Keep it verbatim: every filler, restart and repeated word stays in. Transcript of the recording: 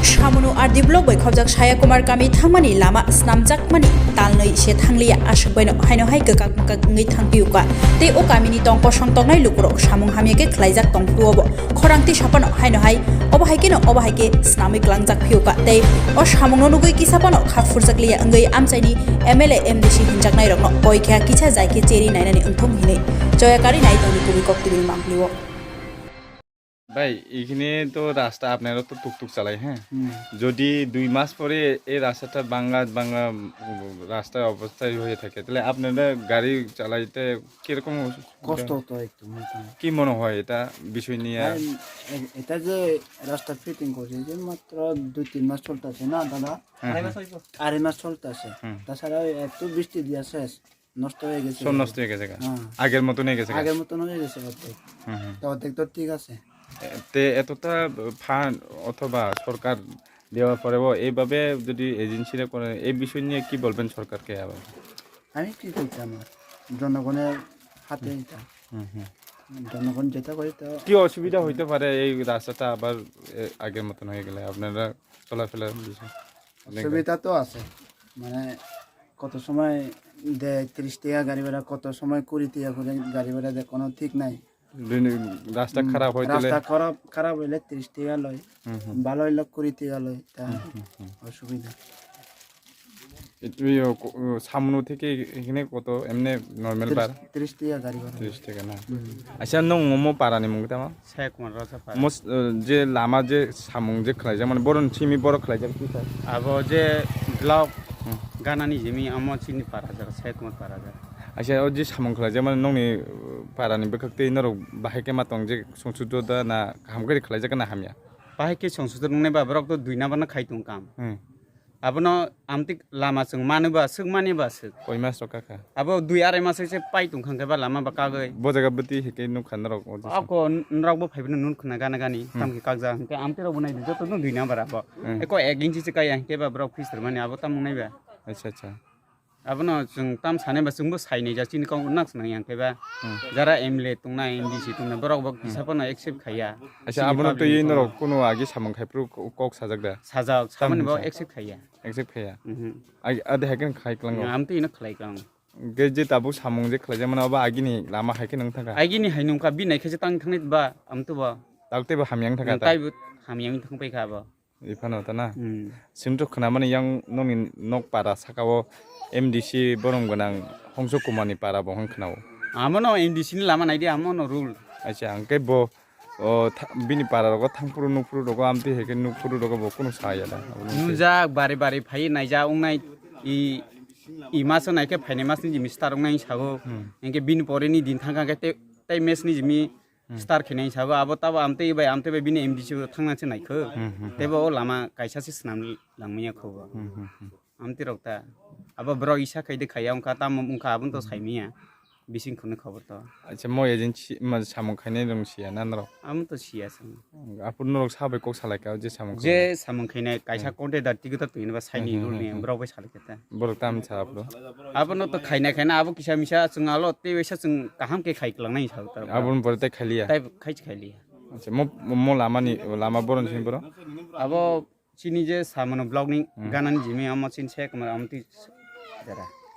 Samunu R D block bai khobjak Sayakumar kami thangmani lama snamjakmani talnwi se thangliya, aswk baino haino hai kwkak mwkak wngwi thangphiuka. Tei o kamini tong kosong tongnai lukurok samung hamya khe khlaijak tong phuru obo. Khorang twi sapano haino hai, obo hai kheno obo hai khe snamwi klangjak phiuka. Tei o samungno nugwi kisa phano khak phurjakliya wngwi amchaini M L A, M D C hinjaknairokno koi khe kisa jai khe cheri nainani wngthung hinwi choya kari nai tongni kubui kok tibini mangpilio. ভাই, এখানে তো রাস্তা আপনারা তো টুকটুক চালাই, হ্যাঁ? হুম। যদি দুই মাস পরে এই রাস্তাটা ভাঙা ভাঙা, উম, রাস্তার অবস্থায় হয়ে থাকে, তাহলে আপনারা গাড়ি চালাইতে কিরকম অসু-, কষ্ট হতো একটু, বুঝছেন? কি মনে হয় এটা বিষয় নিয়ে? আর এ-, এটা যে রাস্তা ফিটিং করছে, যে মাত্র দুই তিন মাস চলতেছে না দাদা? হ্যাঁ, আড়াই হ্যাঁ। মাস হইব। আড়াই মাস চলতেছে। হুম। তাছাড়া ওই একটু বৃষ্টি দিয়া শেষ। নষ্ট হয়ে গেছে। সব নষ্ট হয়ে গেছে গা? হ্যাঁ। আগের মতন হয়ে গেছে গা? আগের মতন হয়ে গেছে অর্ধেক। হুম, হুম। তো অর্ধেক তো ঠিক আছে। এ, তে এতটা ফান্ড অথবা সরকার দেওয়ার পরেও এইভাবে যদি এজেন্সিরা করে, এই বিষয় নিয়ে কি বলবেন সরকারকে আবার? আমি কি করতাম আর? জনগণের হাতে এটা। হুম, হুম। জনগণ যেটা করে তো কি অসুবিধা হইতে পারে এই রাস্তাটা আবার, এ, আগের মতন হয়ে গেলে আপনারা চলাফেরার বিষয়ে? অসুবিধা তো আছে, মানে কত সময় দেয় ত্রিশ টাকা গাড়ি ভাড়া, কত সময় কুড়ি টাকা করে গাড়ি ভাড়া দেয়, কোনো ঠিক নাই। রাস্তা হুম, খারাপ হইতে রাস্তা খারাপ, খারাপ হইলে ত্রিশ টাকা লয়, হুম, হুম। ভালো হইলে কুড়ি টাকা লয়, তা হুম, হুম, হুম। অসুবিধা। এ, তুই ও ক-, ও সামনো থেকে এখানে কত এমনি নরমাল বার? ত্রিশ টাকা গাড়ি ভাড়া। ত্রিশ টাকা না? হুম। আচ্ছা, নং মোমো পারানি মুং tamo? Sai Kumar Rajapara. Mos, eh, je lama je samung je khlaijak, mane boron simi borok khlaijak twi sir? Abo je block Hmm. ganani jemi amo chini para jaga, Sai Kumar para jaga. Aisa o je samung khlaijak, mane nongni, uh, parani bwkhak tei norok bahai khe ma tong je songsudo da na kaham khe khlaijak na hamya? Bahai khe songsudo nungnai ba borok to dui number no khai tong kam. Hmm. Abono amtwi lama chwng mani ba swk, mani ba swk. Koi mas rok kakha? Abo dui arai mas se pai tong kha khe ba lama ba kagwi. Bo jaga bwtwi hike nukha norok o jesa? Ako n-, norok bo phaibai nun khna gana gani, Hmm. tamkhe kakjak hwnkhe amtwi rok bo nai di joto no dui number abo. Hmm. Eko ek inchi se kaya hwnkhe ba borok phisir mani abo tamo nai ba. Acha, acha. Abono chwng tam sanai ba chwngbo sainai ja chini kok nak swnang yang khe ba. Hmm. Jara M L A tongnai, M D C tongnai borok bo Hmm. kisa phano accept khaiya. Acha, chini abono public twi ni norok kono agi samung khai phuru ko-, kok sajak da? Sajak, Tam samani bo sa? Accept khaiya. Accept khaiya. Mhm. Ai, ade hai khe khai klango. Amtwi no khlai kang. Ge je tabuk samung je khlai jamani obo agini lama hai khe nung thangkha. Agini hai nungkha, bini hai khe je tang thangnai ba, amtwi bo. Tawk tei bo hamya wng thangkha ta? Taibo hamya wng thang paikha abo. Iphano ta na? Hmm. Singto khwnamani yang nongni nok para sakao M D C borom gwnang Hongso Kumarni para bo hwn khwnao. Amono M D C ni lama naidi, amono rule. Acha, hwnkhe bo O tha-, bini para rogo thangphuru nukphuru rogo amtwi hai khe nukphuru rogo bo kunu sa ya da, abo nung se. Nujak bari bari phai naijak wngnai i, i maso naikhe phainai masni jimi start wngnai sago. Hmm. Hinkhe bini pore ni din thangkha khe tei, tei match ni jimi Hmm. start khainai sago. Abo tabo amtwi bai, amtwi bai bini M D C o thangna se naikho. Hmm, hmm, hmm. Tei bo o lama kaisa se swnam langmanya kho bo. Hmm, hmm, hmm. Amtwi rok ta. Abo borok isa khai de khaiya wngkha, tamo wngkha, aboni to Hmm. saimanya. Bising khwnwi khobor to. Acha, mo agency ma samung khainai rong siya na norok? Amo to siya samung. Aphuru norok sabai kok salai ka je samung khainai? Je samung khainai kaisa Hmm. content da ticket to twinba saini Hmm, hmm, rule ni hmm, hmm. borok bai salai khe ta. Borok tam sa aphuru? Abono to khaina khaina abo kisa misa chwng alo tei waisa chwng kaham khe khai kwlangnai sa ta. Aboni pore tei khailiya? Tai khai khailiya. Acha, mo, mo lama ni, lama boron sini boro? Abo chini je samano block ni Hmm. ganani jimi amo chini se kamar amo twi jara.